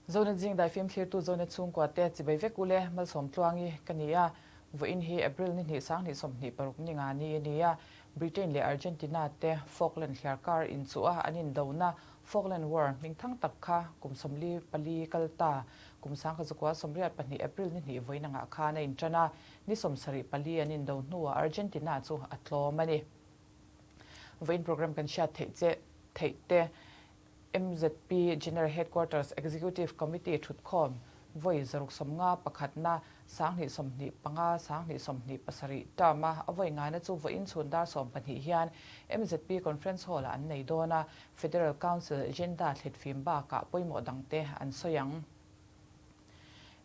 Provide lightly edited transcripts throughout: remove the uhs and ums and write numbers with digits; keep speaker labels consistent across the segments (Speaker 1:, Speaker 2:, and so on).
Speaker 1: Zonet zing daifim thlirtu Zonet chhungkua te chibai vek ule Malsawm Tluangi ka ni a, vawiin hi April ni hnih sang hnih 20 paruk ni nga ni a ni a, Britain leh Argentina te Falkland thliarkar inchuh a an indona Falkland War hmingthang tak kha kum 44 kal ta kum 1982 April ni hnih vawiin angah khan a intan a, ni 74 an indo hnuah Argentina chu a tlawm a ni. Vawiin program kan hriat theih che theih te MZP General Headquarters Executive Committee thutkhawm vawi 151 pakhatna 2025 2027 term a a vawi ngaina chu vawiin chhun dar 12 hian MZP Conference Hall-ah an nei dawn a, Federal Council agenda thletfim bakah pawimawh dangte an sawi ang.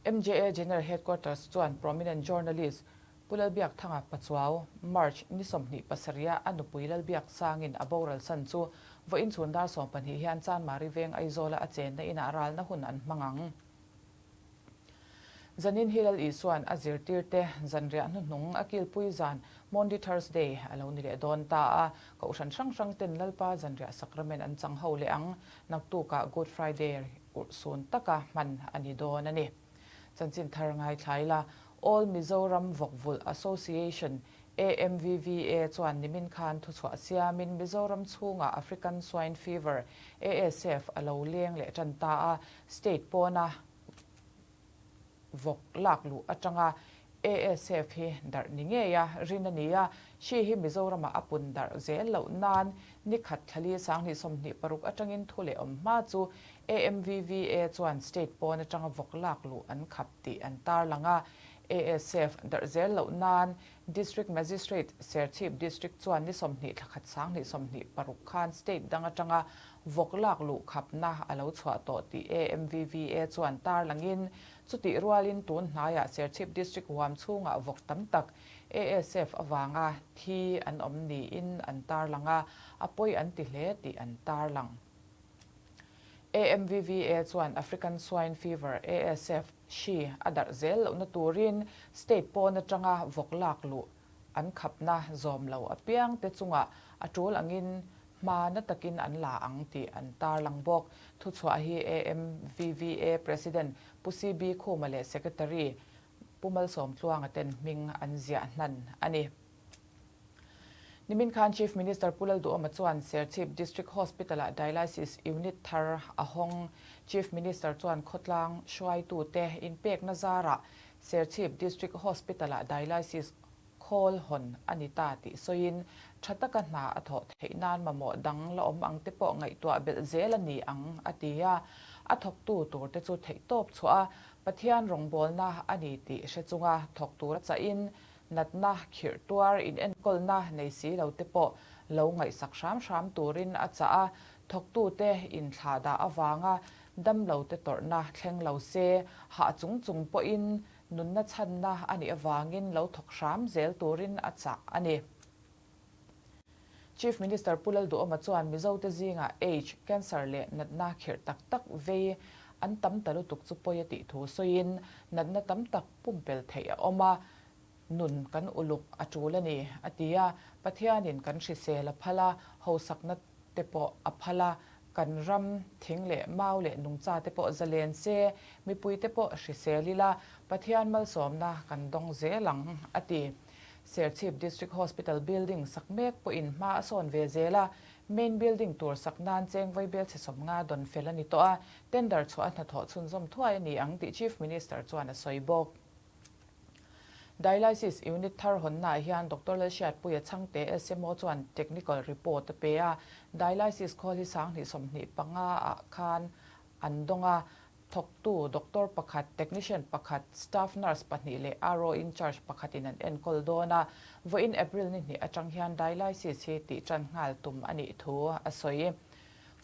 Speaker 1: MJA General Headquarters chuan prominent journalist Pu Lalbiakthanga Pachuau, March ni 27 a a nupui Lalbiaksangin a boral san chu vawiin chhun dar 12 hian Chanmari veng Aizawla a chenna inah ralna hun an hmang ang. Zanin hi Lal Isua'n a zirtirte zanriah hnuhnung a kilpui zan Maundy Thursday a lo ni leh dawn ta a, kohhran hrang hrang ten Lalpa zanriah sakramen an chang ho leh ang, naktukah Good Friday urhsun taka hman a ni dawn a ni. Chanchin thar ngaithla ila, All Mizoram Vawkvulh Association, AMVVA, chuan nimin khan thuchhuah siamin Mizoram chhungah African Swine Fever, ASF, a lo leng leh tan ta a, state pawna vawk lak luh atanga ASF hi darh ni ngei a rin a ni a, hri hi Mizoramah a pun darh zel loh nan ni khat thlali 2026 atangin thu leh awm hma chu AMVVA chuan state pawn atanga vawk lak luh an khap tih an tarlang a, ASF darh zel loh nan District Magistrate Serchhip District chuan ni 20 thla khat 2026 khan state dang atanga vawk lak luh khapna a lo chhuah tawh tih AMVVA chuan tarlangin chutih rualin tun hnaiah Serchhip District huam chhungah vawk tam tak ASF avanga thi an awm niin an tarlang a, a pawi an ti hle tih an tarlang. AMVVA chuan African Swine Fever, ASF, hri a darh zel lohna turin state pawn atanga vawk lak luh an khapna zawm lo apiang te chungah a tul angin hma na takin an la ang tih an tarlang bawk. Thuchhuah hi AMVVA President Pu CB Khuma leh Secretary Pu Malsawmtluanga ten hming an ziah hnan a ni. Nimin khan Chief Minister Pu Lalduhoma chuan Serchhip District Hospital-ah Dialysis Unit thar a hawng. Chief Minister chuan khawtlang hruaitute inpekna zarah Serchhip District Hospital-ah Dialysis khawl hawn a ni ta tih sawiin, tha taka hna a thawh theih nan mamawh dang la awm ang te pawh ngaihtuah belh zel a ni ang, a ti a. A thawktu turte chu theihtawp chhuah a, Pathian rawngbawlna a ni tih hre chunga thawk tura chahin, Natna, khirh tuar, inenkawlna nei si lo te pawh lo ngaihsak hram hram turin a chah a, thawktute inthlahdah avanga damlote tawrhna thleng lo se, hah chung chung pawhin nunna chhanna a nih avangin lo thawk hram zel turin a chah a ni. Chief Minister Pu Lalduhoma chuan Mizote zingah AIDS, cancer leh natna khirh tak tak vei an tam ta lutuk chu pawi a tih thu sawiin, natna tam tak pumpel theih a awm a, nun kan uluk a tul a ni, a ti a. Pathianin kan hrisel a phal a, hosakna te pawh a phal a, kan ram thing leh mau leh nungcha te pawh zalen se, mipui te pawh hrisel ila, Pathian malsawmna kan dawng zel ang, a ti. Serchhip District Hospital building sak mek pawhin hma a sawn ve zel a, main building tur sak nan cheng vaibel chhe 50 dawn fel a ni tawh a, tender chhuah a hnathawh chhunzawm thuai a ni ang tih Chief Minister chuan a sawi bawk. Dialysis Unit thar hawnnaah hian Doctor Lalhriatpuia Chhangte SMO chuan technical report a pe a, dialysis khawl hi 2025 ah khan an dawng a, Thawktu doctor pakhat, technician pakhat, staff nurse pahnih leh RO in charge pakhatin an enkawl dawn a, vawiin April ni hnih atang hian dialysis hi tih tan nghal tum a nih thu a sawi.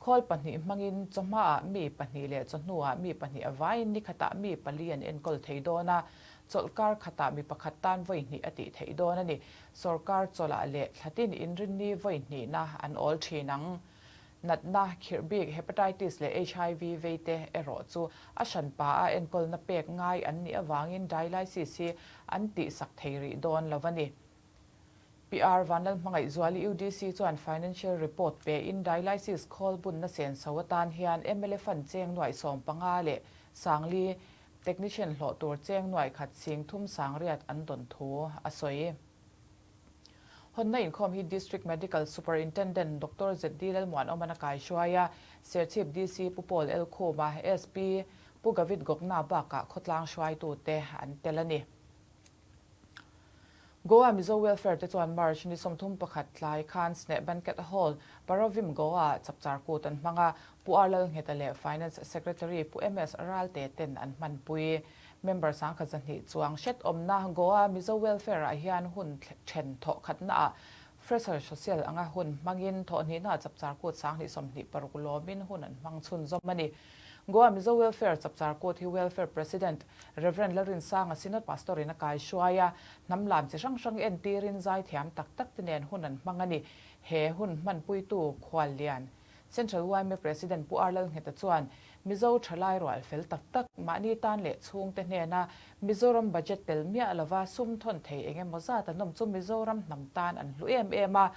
Speaker 1: Khawl pahnih hmangin chawhmaah mi pahnih leh chawhnuah mi pahnih a vaiin ni khatah mi pali an enkawl thei dawn a, chawlhkar khatah mi pakhat tan vawi hnih a tih theih dawn a ni. Sorkar chawlhah leh thlatin inrinni vawi hnihna an awl thin ang. Natna, khirh bik, hepatitis leh HIV vei te erawh chu a hranpa a enkawlna pek ngai an nih avangin dialysis hi an tihsak thei rih dawn lo a ni. PR Vanlalhmangaihzuali UDC chuan financial report pein dialysis khawl bunna senso atan hian mla fund cheng nuaih 15 leh 4000 technician hlawh tur cheng nuaih khat sing thum 8000 an dawn thu a sawi. Hawnna inkhawm hi District Medical Superintendent Doctor ZD Lalmuanawman a kaihruai a, Serchhip DC Pu Paul Elkhuma, SP Pu Gavit Gogna bakah khawtlang hruaitute an tel a ni. Goa Mizo Welfare te chuan March ni 31 tlai khan Sneh Banquet Hall, Paravim Goa-ah chapchar kut an hmang a, Pu R Lalngheta leh Finance Secretary Pu MS Ralte ten an hmanpui. Member 1200 chuang hret awmna Goa Mizo Welfare-ah hian hun then thawh khatnaah Fresher Social anga hun hmangin thawhhnihnaah chapchar kut 2026 lawmin hun an hmang chhunzawm a ni. Goa Mizo Welfare chapchar kut hi Welfare President Rev. Lalrinsanga Synod Pastor-in a kaihruai a, hnam lam chi hrang hrang entirin zaithiam tak tak te nen hun an hmang a ni. He hun hmanpuitu Khuallian Central yma President Pu R Lalngheta chuan Mizo thalai rual fel tak tak mahni tan leh chhungte hnena Mizoram budget tel miah lova sum thawn thei eng emaw zat an awm chu Mizoram hnam tan an hlu em em a,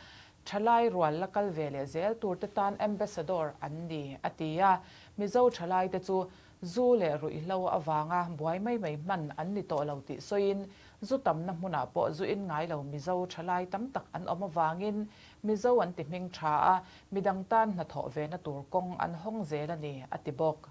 Speaker 1: thalai rual la kal ve leh zel turte tan ambassador an ni, a ti a. Mizo thalaite chu zu leh ruihhlo avanga buai mai mai hman an ni tawh lo tih sawiin zu tamna hmunah pawh zu in ngai lo Mizo thalai tam tak an awm avangin Mizo an ti hming tha a, midang tan hnathawh vena tur kawng an hawng zel a ni, a ti bawk.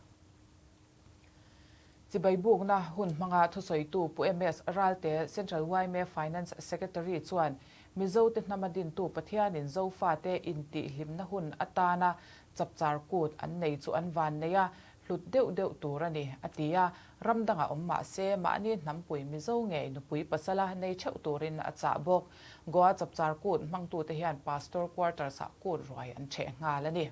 Speaker 1: Chibai bukna hun hmanga thusawitu Pu MS Ralte, Central yma Finance Secretary chuan Mizote hnama dintu Pathianin Zofate intihhlimna hun atana chapchar kut an nei chu an van nei a, hlut deuh deuh tur a ni, a ti a. Ram dangah awm mah se, mahni hnampui Mizo ngei nupui pasala nei theuh turin a chah bawk. Goa chapchar kut hmangtute hian Pastor Quarters-ah kut ruai an ṭheh nghal a ni.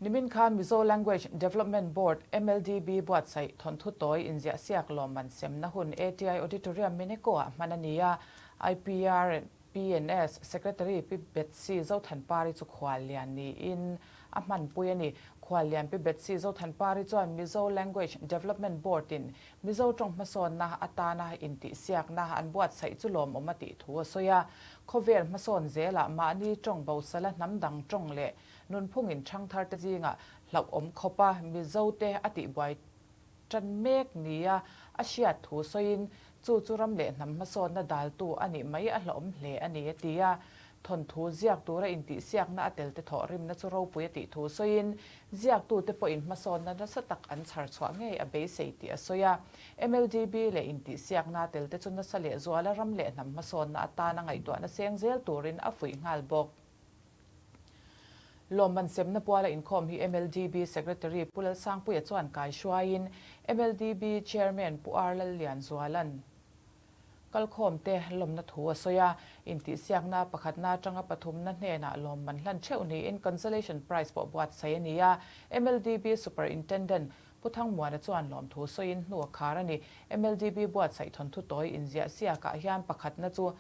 Speaker 1: Nimin khan Mizo Language Development Board, MLDB, buatsaih thawnthu tawi inziahsiak lawmman semna hun ATI Auditorium Mineko-ah hman a ni a, IPR PNS Secretary Pi Betsy Zothanpari chu khuallian niin a hmanpui a ni. Khuallian Pi Betsy Zothanpari chuan Mizo Language Development Board-in Mizo tawng hmasawnna atana intihsiakna an buatsaih chu lawmawm a tih thu a sawi a. Khawvel hmasawn zelah mahni tawng bosala hnam dang tawng leh nunphungin thangtharte zingah hlauhawm khawpa Mizote a tihbuai Ṭan mek nia a hriat thu sawiin, chu chu ram leh hnam hmasawnna daltu a nih mai a hlauhawm hle a ni, a ti a. Thawnthu ziak tura intihsiakna a telte thawhrimna chu ropui a tih thu sawiin, ziaktute pawhin hmasawnna nasa tak an chhar chhuah ngei a beisei tih a sawi a. MLDB leh intihsiakna a telte chu nasa leh zuala ram leh hnam hmasawnna atana ngaihtuahna seng zel turin a fuih nghal bawk. Lawmman semna puala inkhawm hi MLDB Secretary Pu Lalsangpuia chuan kaihruaiin MLDB Chairman Pu R Lallianzuala'n kalkhawmte lawmna thu a sawi a. Intihsiakna pakhatna atanga pathumna hnenah lawmman hlan theuh niin Consolation Prize pawh buatsaih a ni a. MLDB Superintendent Pu Thangmuana chuan lawmthu sawiin hnu a khar a ni. MLDB buatsaih thawnthu tawi inziahsiakah hian pakhatna chu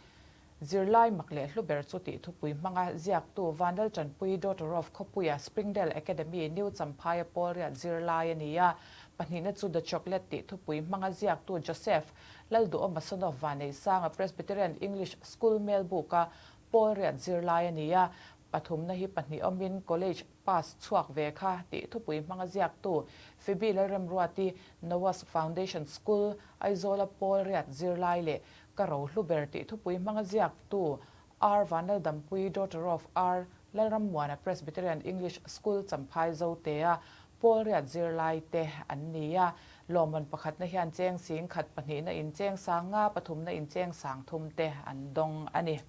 Speaker 1: Zirlai mak leh hlu ber chu tih thupui hmanga ziaktu Vanlal Tanpui Daughter of Khawpuia Springdale Academy New Champhaia Pawlriat zirlai a ni a. Pahnihna chu The Chocolate tih thupui hmanga ziaktu Joseph Lalduhawma son of Vaneisanga Presbyterian English School Melbuka Pawlriat zirlai a ni a. Pathumna hi pahnih awmin College pass chhuak ve kha tih thupui hmanga ziaktu Phoebe Lalremruati Noah's Foundation School Aizawla Pawlriat zirlai leh Ka ro hlu ber tih thupui hmanga ziaktu R Vanlaldampui, daughter of R Lalrammuana Presbyterian English School Champhai Zotea, Pawlriat zirlai te an ni a. Lawmman pakhatna hian cheng sing khat pahnihna in cheng sang nga pathumna in cheng sang thum te an dawng a ni.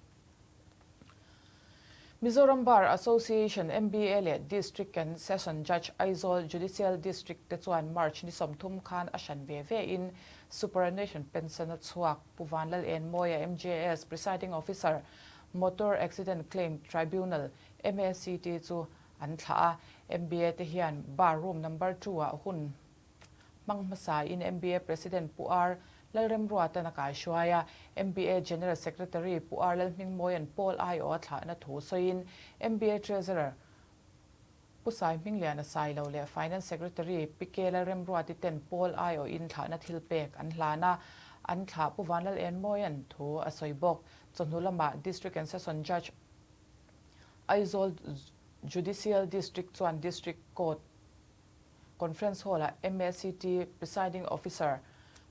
Speaker 1: Mizoram Bar Association, MBA, leh District and Session Judge Aizawl Judicial District te chuan March ni 30 khan a hran ve ve in Superannuation Pension a chhuak Pu Vanlal Enmawia, MJS, Presiding Officer, Motor Accident Claim Tribunal, MACT, chu an thlah a. MBA te hian Bar Room Number Two ah hun hmang hmasa in MBA President Pu R. Lalremruatan a kaihruai a. MBA General Secretary Pu R Lalhmingmawia'n Pawl aiawh a thlahna thu sawiin MBA Treasurer Pu Sai Hmingliana Sailo leh Finance Secretary Pi K Lalremruati ten Pawl aiawhin thlahna thil pek an hlan a, an thlah Pu Vanlal Enmawia'n thu a sawi bawk. Chawhnu lamah District and Session Judge Aizawl Judicial District chuan District Court Conference Hall-ah MACT Presiding Officer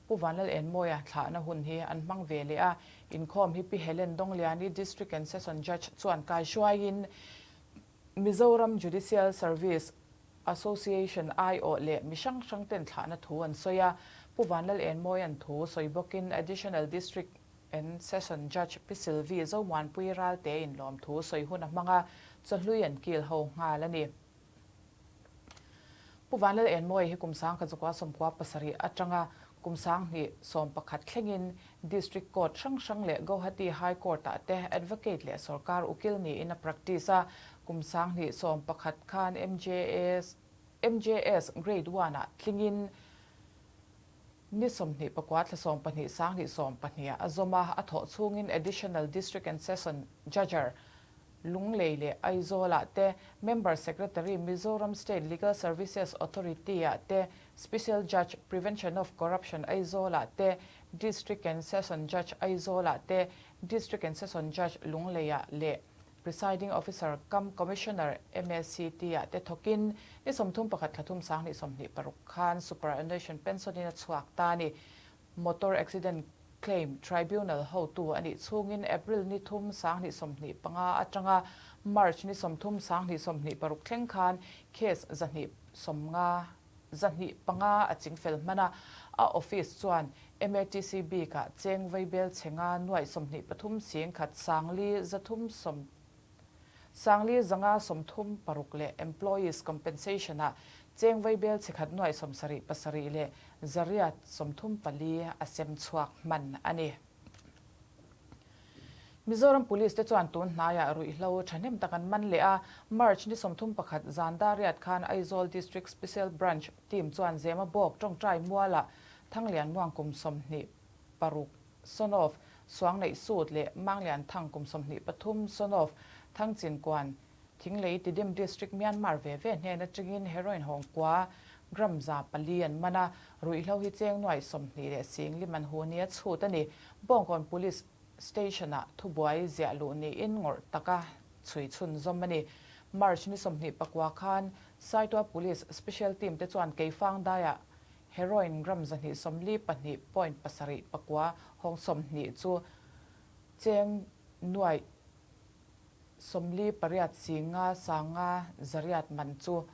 Speaker 1: Pu Vanlal Enmawia thlahna hun hi an hmang ve leh a, inkhawm hi Pi Helen Dawngliani District and Session Judge chuan kaihruaiin Mizoram Judicial Service Association aiawh leh mi hrang hrang ten thlahna thu an sawi a, Pu Vanlal Enmawia'n thu sawi bawkin Additional District and Session Judge Pi Sylvie Zomuanpui Ralte inlawm thu sawi hun a hmang a, chawhlui an kil ho nghal a ni. Pu Vanlal Enmawi hi kum sangkhat zakua 97 atanga kum 2011 thlengin District Court hrang hrang leh Gauhati High Court-ah te Advocate leh sorkar ukil niin a practice a, kum 2011 khan MJS MJS Grade One-ah tlingin ni 24 thla 12 2012 ah a zawm a, a thawh chhungin Additional District and Session Judger Lunglei leh Aizawl-ah te, Member Secretary Mizoram State Legal Services Authority-ah te, Special Judge Prevention of Corruption Aizawl-ah te, District and Session Judge Aizawl-ah te, District and Session Judge Lunglei-ah leh Presiding Officer cum Commissioner MACT-ah te thawkin ni 31 thla thum 2026 khan Superannuation Pension-in a chhuak ta a ni. Motor Accident Claim Tribunal hotu a nih chhungin April ni thum 2025 atanga March ni 30 2026 thleng khan case 250 205 a chingfel hman a, a office chuan MATC bikah cheng vaibel chhenga nuaih 23 singkhat sangli zathum sawm sangli zanga 36 leh Employees Compensation-ah cheng vaibel chhekhat nuaih 77 leh zariat 34 a sem chhuak hman a ni. Mizoram Police te chuan tun hnaiah ruihhlo thahnem tak an man leh a, March ni 31 zan dariat khan Aizawl District Special Branch team chuan Zemabawk tawngtai mualah Thanglian Muang kum 26 son of Suangneih Sut leh Manglian Thang kum 23 son of Thangchin Kuan Thinglei Tidim District Myanmar ve ve hnen atangin heroin hawngkua gram 400 an man a, ruihhlo hi cheng nuaih 20 leh singli man hu nia chhut a ni. Bawngkawn Police Station-ah thubuai ziah luh niin ngawrh taka chhui chhun zawm a ni. March ni 29 khan Saitual Police Special Team te chuan Keifang daiah heroin gram 242 point pasarih pakua hawng 20 chu cheng nuaih 48 singa sanga zariat man chu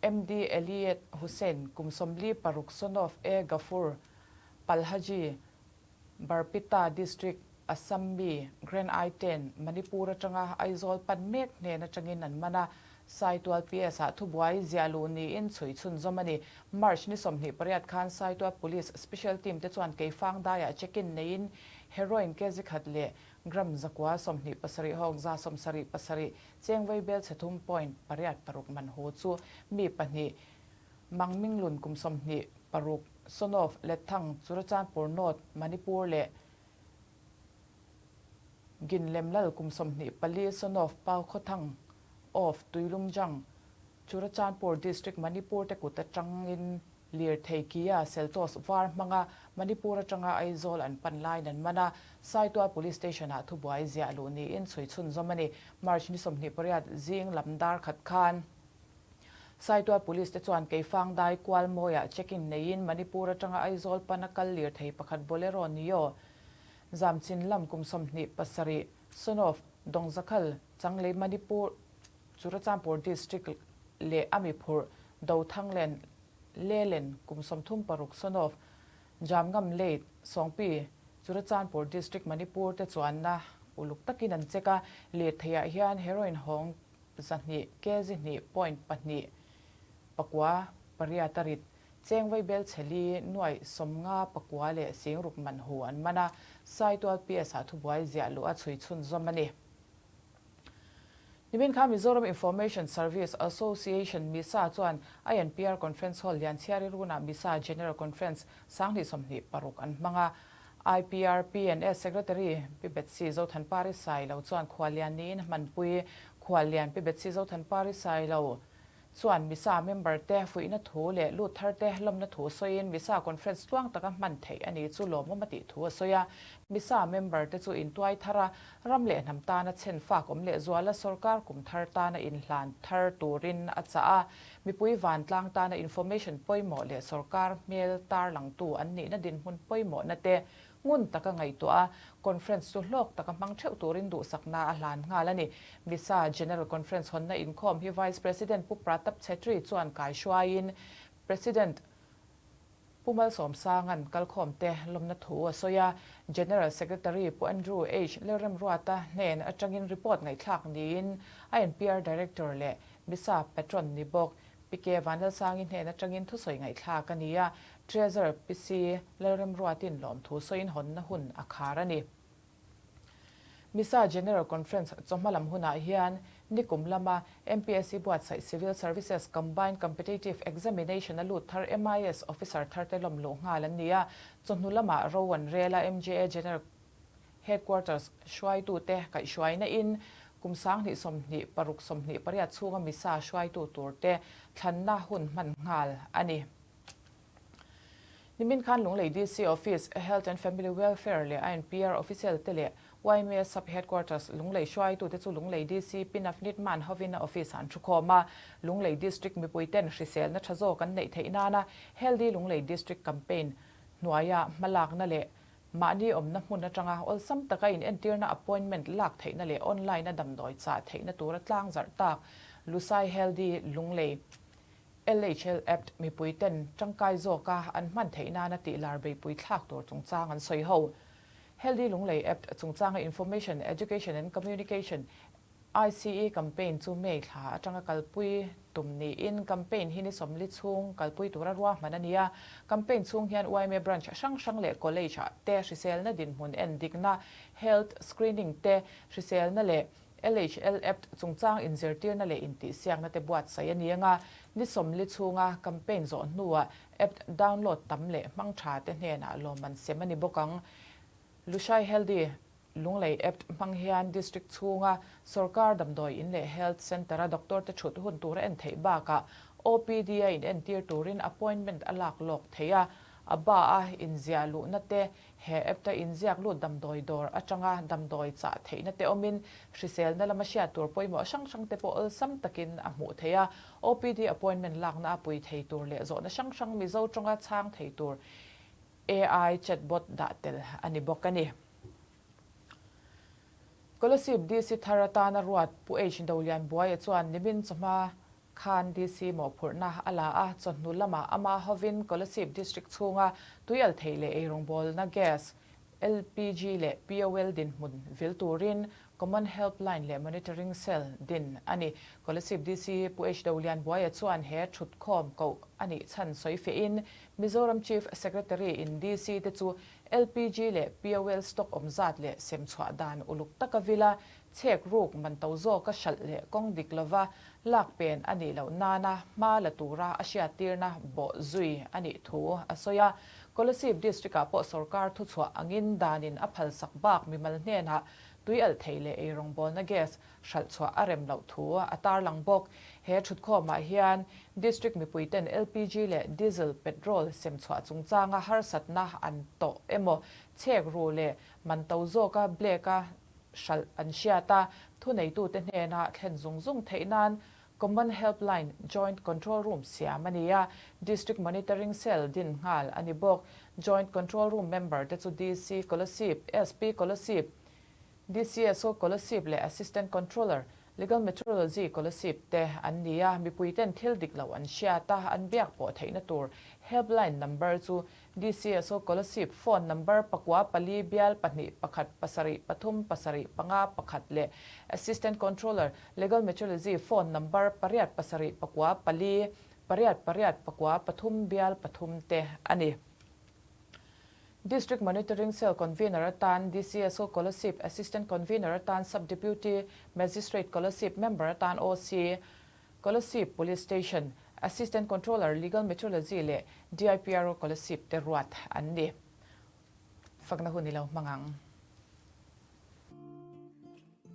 Speaker 1: MD Eliet Hussain kum 46 son of A Gafur Palhaji Barpeta District Assam mi Grand I-ten Manipur atanga Aizawl pan mek hnen atangin an man a, Saitual PS-ah thubuai ziah luh niin chhui chhunzawm a ni. March ni 28 khan Saitual Police Special Team te chuan Keifang daiah check-in neiin heroin kg khat leh gram zakua 27 hawk 77 cheng vaibel chhe thum point pariat paruk man hu chu mi pahnih Mangminglun kum 26 son of Letthang Churachandpur North Manipur leh Ginlemlal kum 24 son of Paukhawthang of Tuilungjang Churachandpur District Manipur te kut atangin Lirthei Kia Seltos var hmanga Manipur atanga Aizawl an pan laiin an man a, Saitual Police Station-ah thubuai ziah luh niin chhui chhunzawm a ni. March ni 28 zing lam dar khat khan Saitual Police te chuan Keifang dai kual mawiah check-in neiin Manipur atanga Aizawl pana kal lirthei pakhat Bolero Neo Zamchin lam kum 27 son of Dawngzakhal Changlei Manipur Churachandpur District leh a miphurh Dothanglen Lelen kum 36 son of Jamngam Late Sawngpi Churachandpur District Manipur te chuanna uluk takin an check a, lirtheiah hian heroin hawng 200 kg hnih point pahnih pakua pariat a rit. Cheng vaibel chheli nuaih 50 pakua leh singruk man hu an man a, Saitual PS-ah thubuai ziah luh a chhui chhunzawm a ni. Nimin kha Mizoram Information Service Association, MISA, chuan INPR Conference Hall Lianchhiari runah MISA General Conference 2026 an hmang a. IPR PNS Secretary Pi Betsy Zothanpari Sailo chuan khuallian niin hmanpui khuallian Pi Betsy Zothanpari Sailo chuan MISA member te fuihna thu leh lut thar te lawmna thu sawiin MISA conference tluang taka hman theih a ni chu lawmawm a tih thu a sawi a. MISA member te chu intuai thar a, ram leh hnam tana chhen fak awm leh zuala sorkar kum thar tana inhlan thar turin a chah a. Mipui vantlang tana information pawimawh leh sorkar hmel tarlangtu an nihna dinhmun pawimawhna te ngun taka ngaihtuah a, conference chu hlawk taka hmang theuh turin duhsakna a hlan nghal a ni. MISA General Conference hawnna inkhawm hi Vice President Pu Pratap Chhetri chuan kaihruaiin President Pu Malsawmsanga'n kalkhawmte lawmna thu a sawi a, General Secretary Pu Andrew H. Lalremruata hnen atangin report ngaihthlak niin INPR Director leh MISA Patron ni bawk Pi K. Vanlalsangi hnen atangin thusawi ngaihthlak a ni a, Treasurer Pi C. Lalremruatin lawmthu sawiin hawnna hun a khar a ni. MISA General Conference chawhma lam hunah hian nikum lama MPSC buatsaih Civil Services Combined Competitive Examination a lut thar MIS officer tharte lawm luh nghal an ni a, chawhnu lamah ro an rel a, MJA General Headquarters hruaitute kaihhruaina in kum 2026 28 chhunga MISA hruaitu turte thlanna hun hman nghal a ni. Nimin khan Lunglei DC Office, Health and Family Welfare leh INPR official te leh yma Sub Headquarters Lunglei hruaitute chu Lunglei DC Pi Navneet Mann hovin a office ah an thukhawm a. Lunglei District mipuiten hriselna tha zawk an neih theih nana Healthy Lunglei District Campaign hnuaia hmalakna leh mahni awmna hmun atanga awlsam taka inentirna appointment lak theihna leh online a damdawi chah theihna tura tlangzarh tak Lusai Healthy Lunglei LHL Apt mipui ten tangkai zawka an hman theih nana tih lar beipui thlak tur chungchang an sawi ho. Healthy Lunglei Apt chungchanga Information, Education and Communication, ICE, campaign chu May thla atanga kalpui tum niin campaign hi ni 40 chhung kalpui tura ruahman a ni a. Campaign chhung hian yma branch hrang hrang leh college ah te hriselna dinhmun en dikna, health screening te, hriselna leh LHL Apt chungchang inzirtirna leh intihsiakna te buatsaih a ni anga, ni 40 chhunga campaign zawh hnuah Apt download tam leh hmang tha te hnenah lawmman sem a ni bawk ang. Lushai Healthy Lunglei Apt hmang hian District chhunga sawrkar damdawi in leh Health Centre-a doctor te thut hun tur a en theih bakah OPD-a inentir turin appointment a lak lawk theih a, a ba-a inziah luhna te He app-a inziak lut damdawi dawr atanga damdawi chah theihna te awmin, hriselna lama hriat tur pawimawh hrang hrang te pawh awlsam takin a hmuh theih a. OPD appointment lakna a pui thei tur leh zawhna hrang hrang Mizo tawnga chhang thei tur AI chatbot dah tel a ni bawk a ni. Kolasib DC thar atana ruat Pu H Dolianbuaia chuan nimin chawhma Khan DC mawhphurhna a la a, chawhnu lamah ama hovin Kolasib District chhunga tuial theih leh eirawngbawlna gas, LPG leh POL dinhmun vil turin Common Helpline leh Monitoring Cell din a ni. Kolasib DC Pu H Dolianbuaia chuan he thutkhawm koh a nih chhan sawi fiahin Mizoram Chief Secretary in DC te chu LPG leh POL stock awm zat leh semchhuah dan uluk taka vila Chhek ruk man to zawka hralh leh kawng dik lova lak pen a nih loh nana hma la tura a hriattirna bawh zui a nih thu a sawi a. Kolasib District-ah pawh sorkar thuchhuah angin danin a phalsak bak mimal hnenah tuialh thei leh eirawngbawlna gas hralh chhuah a rem loh thu a tarlang bawk. He thutkhawmah hian District mipuiten LPG leh Diesel, Petrol semchhuah chungchanga harsatna an tawh emaw chhek ru leh man to zawka black-a hralh an hriat a, thuneitute hnena thlen zung zung theih nan Common Helpline Joint Control Room siam a ni a, District Monitoring Cell din nghal a ni bawk. Joint Control Room member te chu DC Kolasib, SP Kolasib, DCSO Kolasib leh Assistant Controller, Legal Metrology Kolasib te an ni a, mipuiten thil dik loh an hriat a, an biak pawh theihna tur Helpline number chu DCSO Kolasib phone number pakua pali bial pahnih pakhat pasarih pathum pasarih panga pakhat leh Assistant Controller, Legal Metrology phone number pariat pasarih pakua pali pariat pariat pakua pathum bial pathum te a ni. District Monitoring Cell Convener atan DCSO Kolasib, Assistant Convener atan Sub Deputy Magistrate Kolasib, Member atan OC, Kolasib Police Station, Assistant Controller Legal Metrology leh DIPRO Kolasib te ruat an ni. Fakna hun i lo hmang ang.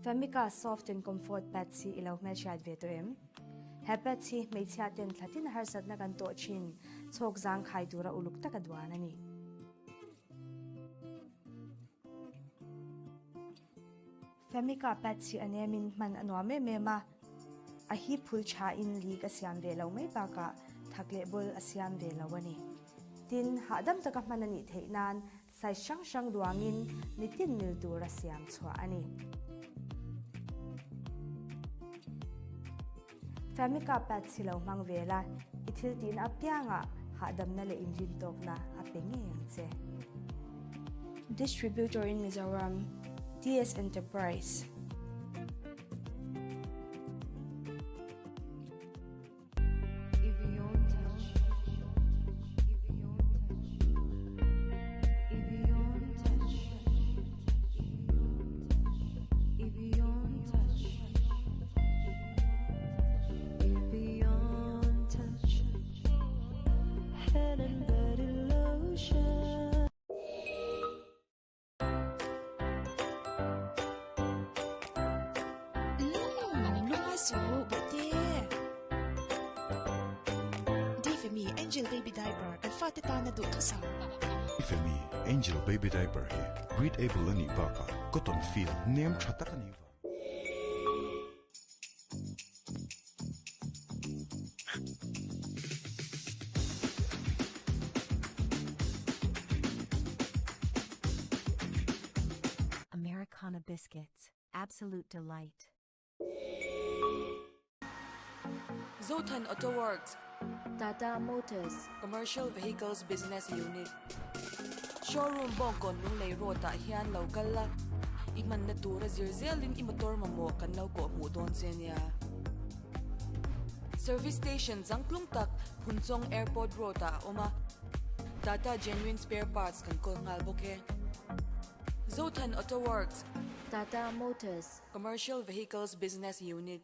Speaker 2: Famika Soft and Comfort Pads hi i lo hmelhriat ve tawh em? He pads hi hmeichhia ten thlatin harsatna kan tawh thin chhawk zangkhai tura uluk taka duan a ni. Famika pads hi a nemin hman a nuam em em a, a hip phul thain leak a siam ve lo mai bakah thak leh bul a siam ve lo a ni. Tin, hahdam taka hman a nih theih nan Size hrang hrang duangin mitin mil tura siam chhuah a ni. Famika pads hi lo hmang ve la, i thil tihna apiangah hahdamna leh inrintawkna a pe ngei ang che. Distributor in Mizoram, TS Enterprise.
Speaker 3: Umm lungai suh bawihte. Difemi Angel Baby Diaper kan fate tana duh thusam.
Speaker 4: Difemi Angel Baby Diaper hi breathable a nih bakah cotton feel nem tha tak a nih vang.
Speaker 5: Americana Biscuits, absolute delight.
Speaker 6: Zothan Auto Works.
Speaker 7: Tata Motors.
Speaker 6: Commercial Vehicles Business Unit. Showroom Bawngkawn Lunglei Road ah hian lo kal la, i hmanna tura zir zelin i motor mamawh kan lo kawh hmuh dawn che nia. Service Station changtlung tak Phunchawng Airport Road ah a awm a, Tata Genuine Spare Parts kan kawl nghal bawk e. Zothan Auto Works.
Speaker 7: Tata Motors.
Speaker 6: Commercial Vehicles Business Unit.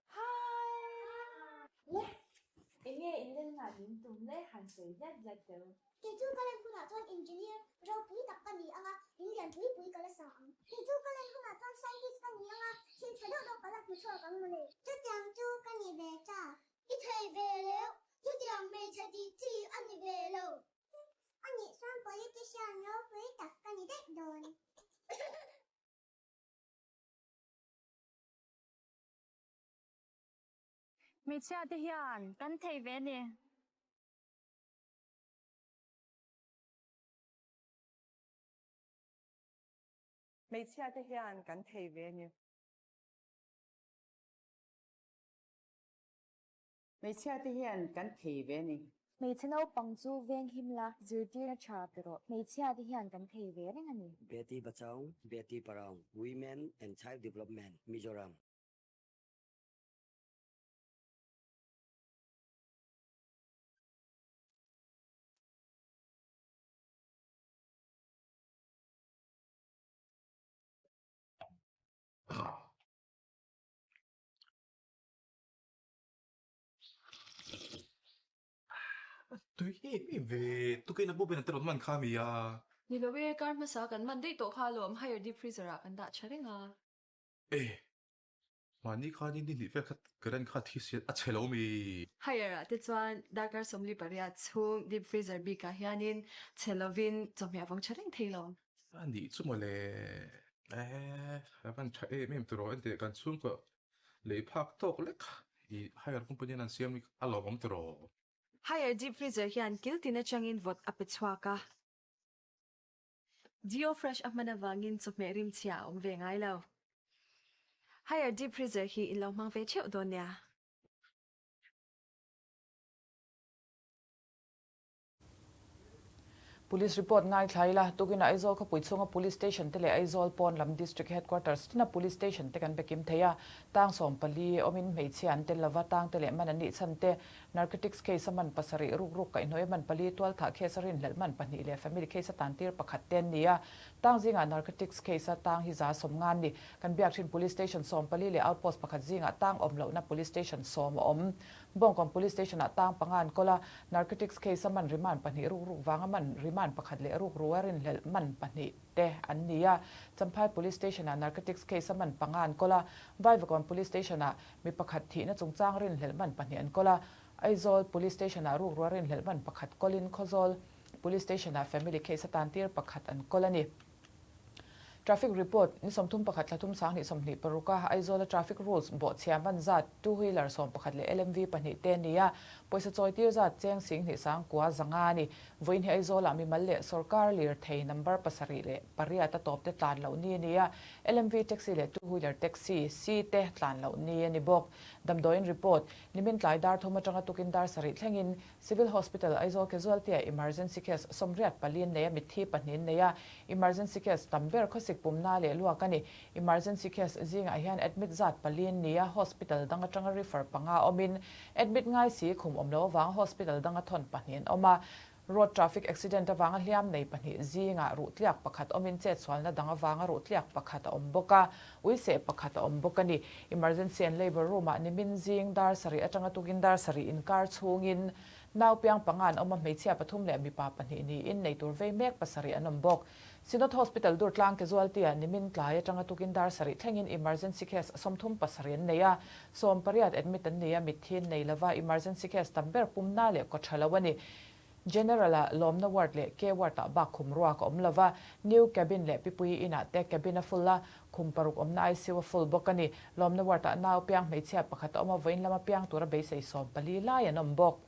Speaker 8: Hi! Le! Enge in len ngah min tum le han sawi zat zat deuh.
Speaker 9: Kei chu ka len hunah chuan engineer ropui tak ka ni ang a, in lian pui pui ka la sa ang. Kei chu ka len hunah chuan scientist ka ni ang a, thil tha deuh deuh ka la hmu chhuak ang mawle. Chutiang chu ka ni ve ta. I thei ve leu, chutiang hmeichhe tih chi a ni ve lo. A nih chuan politician ropui tak ka ni daih dawn.
Speaker 10: Hmeichhia te hian kan thei ve ni.
Speaker 11: Hmeichhia te hian kan thei ve ni.
Speaker 12: Hmeichhia te hian kan thei ve ni.
Speaker 7: Hmeichhe naupang chu veng him la, zirtirna tha pe rawh. Hmeichhia te hian kan thei ve reng a ni.
Speaker 13: Beti Bachao, Beti Padhao, Women and Child Development, Mizoram.
Speaker 14: Tui em em ve, tukin a bawpin a te rawn man kha mi a.
Speaker 15: Ni lo e, kar hmasa kan man daih tawh kha alawm, higher deep freezer ah kan dah tha reng a.
Speaker 14: E, mahni khanin ni hnih vel kha current kha thi siat a chhe lo mi.
Speaker 15: Higher ah te chuan darkar 48 chhung deep freezer bik ah hianin chhe lovin chawhmeh a vawng tha reng thei lo.
Speaker 14: A nih chu mawle, e, a van tha em em tiraw enteh kan chhungkaw Lei phak tawk lek i hire company an siam hi a lawmawm tiraw?
Speaker 15: Hire deep freezer hian kil tin atangin vawt a pe chhuak a. Geo Fresh a hman avangin chawhmeh rimchhia a awm ve ngai lo. Hire deep freezer hi in lo hmang ve theuh dawn nia.
Speaker 1: Police report ngaithla ila, tukinah Aizawl khawpui chhunga Police Station te leh Aizawl pawn lam District Headquarters tina Police Station te kan be kim thei a, tang 14 awmin hmeichhia an tel lova, tang te leh man an nih chhan te, Narcotics case a man pasarih, rukruk kaihhnawih a man pali, tualthah case a rinhlelh man pahnih leh family case a tantir pakhat te an ni a, tang zingah Narcotics case a tang hi 150 an ni. Kan biak thin Police Station 14 leh Outpost pakhat zingah tang awm lohna Police Station sawm a awm. Bawngkawn Police Station-ah tang panga an kawl a, narcotics case-a man remand pahnih rukruk vanga man remand pakhat leh rukru a rinhlelh man pahnih te an ni a. Champhai Police Station-ah narcotics case-a man panga an kawl a, Vaivakawn Police Station-ah mi pakhat thihna chungchang rinhlelh man pahnih an kawl a, Aizawl Police Station-ah rukru a rinhlelh man pakhat kawlin Khawzawl Police Station-ah family case-a tantir pakhat an kawl a ni. Traffic report, Ni 31 thla thum 2026 a Aizawla traffic rules bawhchhia man zat two wheeler 11 leh LMV pahnih te a ni a, pawisa chawi tir zat cheng 10 sangkua zanga a ni. Vawiin hi Aizawlah mimal leh sawrkar lirthei number 7 le 8 a tawp te tlan loh ni a ni a, LMV taxi leh two wheeler taxi C te tlan loh ni a ni bawk. Damdawiin report, Nimin tlai dar thum atanga tukin dar sarih thlengin Civil Hospital Aizawl Casualty-ah emergency case 84 in nei a, mitthi pahnih in nei a, emergency case tam ber khawsik pumna leh luak a ni. Emergency case zingah hian admit zat pali in ni a, hospital dang atanga refer panga awmin admit ngai si khum awm lo avanga hospital danga thawn pahnih an awm a. Road traffic accident avanga hliam nei pahnih zingah ruhtliak pakhat awmin chetsualna dang avanga ruhtliak pakhat a awm bawk a, uiseh pakhat a awm bawk a ni. Emergency and Labour room-ah nimin zing dar sarih atanga tukin dar sarih inkar chhungin nau piang panga an awm a, hmeichhia pathum leh mipa pahnih niin nei tur vei mek pasarih an awm bawk. Synod Hospital Durtlang Casualty-ah nimin tlai atanga tukin dar sarih thlengin emergency case 37 an nei a, 18 admit an ni a, mitthi an nei lova, emergency case tam ber pumna leh kaw tha lo a ni. General-a lawmna ward leh K ward-ah bak khum ruak a awm lova, new cabin leh Pipui Inn-ah te cabin a full a, khum paruk awmna ICU a full bawk a ni. Lawmna ward-ah nau piang hmeichhia pakhat a awm a, vawiin lama piang tura beisei 14 lai an awm bawk.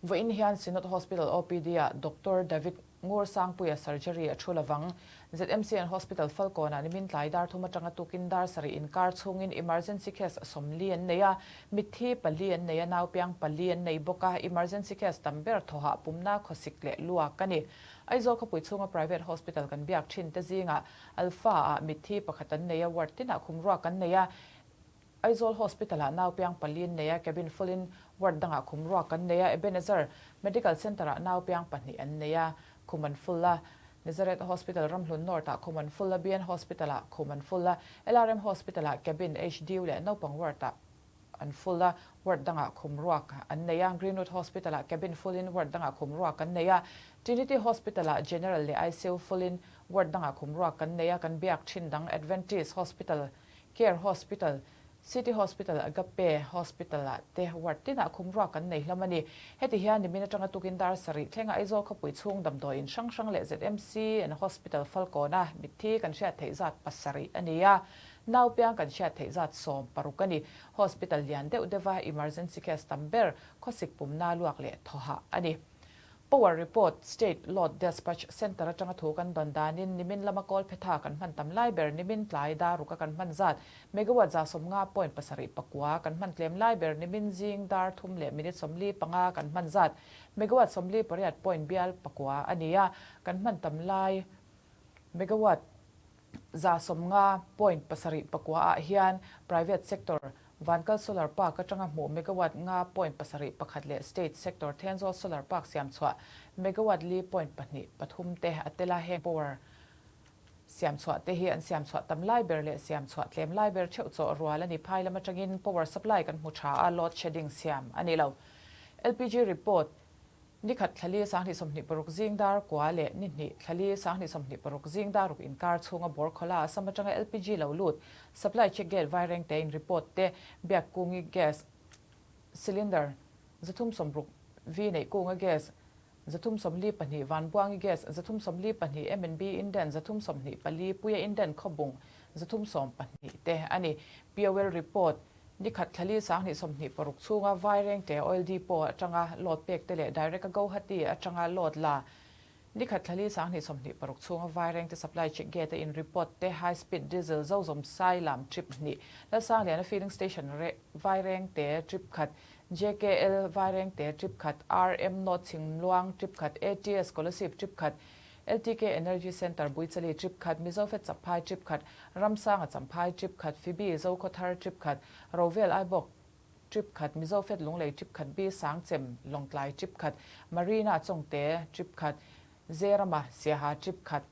Speaker 1: Vawiin hian Synod Hospital OPD-ah Doctor David Ngur Sangpuia surgery a thu lovang. ZMCN Hospital Falkawnah nimin tlai dar thum atanga tukin dar sarih inkar chhungin emergency case 40 an nei a, mitthi pali an nei a, naupiang pali an nei bawk a, emergency case tam ber thawhah pumna khawsik leh luak a ni. Aizawl khawpui chhunga private hospital kan biak thin te zingah Alpha-ah mitthi pakhat an nei a, ward tinah khum ruak an nei a, Aizawl Hospital-ah naupiang pali an nei a, cabin full-in ward dangah khum ruak an nei a, Ebenezer Medical Centre-ah naupiang pahnih an nei a, khum an full a, Nazareth Hospital Ramhlun North-ah khum an full a, BN Hospital-ah khum an full a, LRM Hospital-ah cabin HDU leh naupang ward-ah an full a, ward dangah khum ruak an nei a, Greenwood Hospital-ah cabin full-in ward dangah khum ruak an nei a, Trinity Hospital-ah General leh ICU full-in ward dangah khum ruak kan nei a, kan biak thin dang Adventist Hospital Care Hospital, City Hospital, Agape Hospital ah te ward tinah khum ruak kan nei hlawm a ni. Heti hian nimin atanga tukin dar sarih thlenga Aizawl khawpui chhung damdawiin hrang hrang leh ZMC and Hospital Falkawna mitthi kan hriat theih zat pasarih a ni a, nau piang kan hriat theih zat 16 a ni. Hospital lian deuh deuha emergency case tam ber khawsik pumna luak leh thawhah a ni. Power Report, State Load Despatch Centre atanga thu kan dawn danin nimin lama kawl phetha kan hman tam lai ber nimin tlai dar ruka kan hman zat megawatt 150.79 kan hman tlem lai ber nimin zing dar thum leh minute 45 kan hman zat megawatt 48 point bial pakua a ni a, kan hman tam lai megawatt 150.79 ah hian private sector Vankal Solar Park atanga hmuh megawatt nga point pasarih pakhat leh State Sector Thenzawl Solar Park siam chhuah megawatt li point pahnih pathum te a tel a, heng power siam chhuah te hi an siam chhuah tam lai ber leh siam chhuah tlem lai ber theuh chawh rual a ni. Phai lam atangin power supply kan hmu tha a, load shedding siam a ni lo. LPG report. Ni khat thlali 2026 zing dar kua leh ni hnih thlali 2026 zing dar ruk inkar chhunga bawr khawla Assam atanga LPG lo lut supply check gate vaireng tein report te Biakkungi gas cylinder 360 V neih kunga gas 342 Vanbuangi gas 342 M&B Inden 324 Puia Inden Khawbung 312 te a ni. POL report Ni khat thlali 2026 chhunga Vairengte Oil Depot atanga load pek te leh Direct a Guwahati atanga load la Ni khat thlali 2026 chhunga Vairengte Supply Check Gate a in report te High Speed Diesel Zozawm Sai lam trip hnih Lalsangliana Filling Station Vairengte trip khat. JKL Vairengte trip khat, RM North Chhingluang trip khat, ATS Kolasib trip khat, LTK Energy Centre Buichali trip khat, Mizofet Champhai trip khat, Ramsanga Champhai trip khat, Phoebe Zokhawthar trip khat, Rovel Aibawk trip khat, Mizofet Lunglei trip khat, B Sangchem Lawngtlai trip khat, Marina Chawngte trip khat, Zerama Siaha trip khat,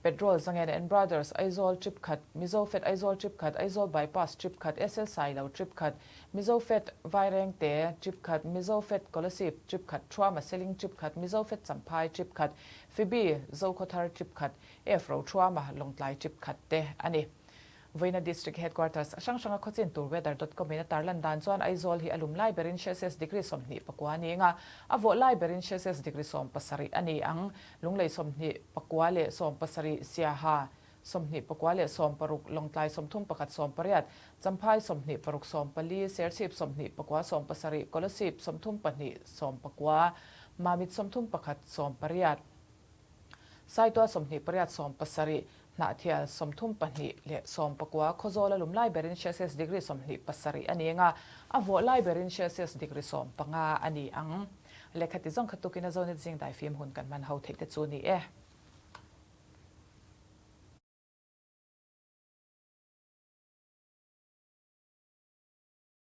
Speaker 1: Petrol Zangen and Brothers Aizawl trip khat, Mizo Fed Aizawl trip khat, Aizawl Bypass trip khat, SL Sailo trip khat, Mizo Fed Vairengte trip khat, Mizo Fed Kolasib trip khat, Thuama Seling trip khat, Mizo Fed Champhai trip khat, Phoebe Zokhawthar trip khat, F Rothuama Lawngtlai trip khat te a ni. Vawiina District Headquarters hrang hranga khawchin tur weather dot com in a tarlan dan chuan Aizawl hi a lum lai berin Celsius degree 24 a ni ang a, a vawh lai berin Celsius degree 70 a ni ang. Lunglei 24 leh 70, Siaha 24 leh 60, Lawngtlai 31 18, Champhai 26 14, Serchhip 24 17, Kolasib 32 19, Mamit 31 18, Saitual 28 17, Hnahthial 32 leh 19, Khawzawl a lum lai berin Celsius degree 27 a ni ang a, a vawh lai berin Celsius degree 15 a ni ang. Lehkha ti zawng kha tukin a Zonet zing daifim hun kan hman ho theih te chu ni e.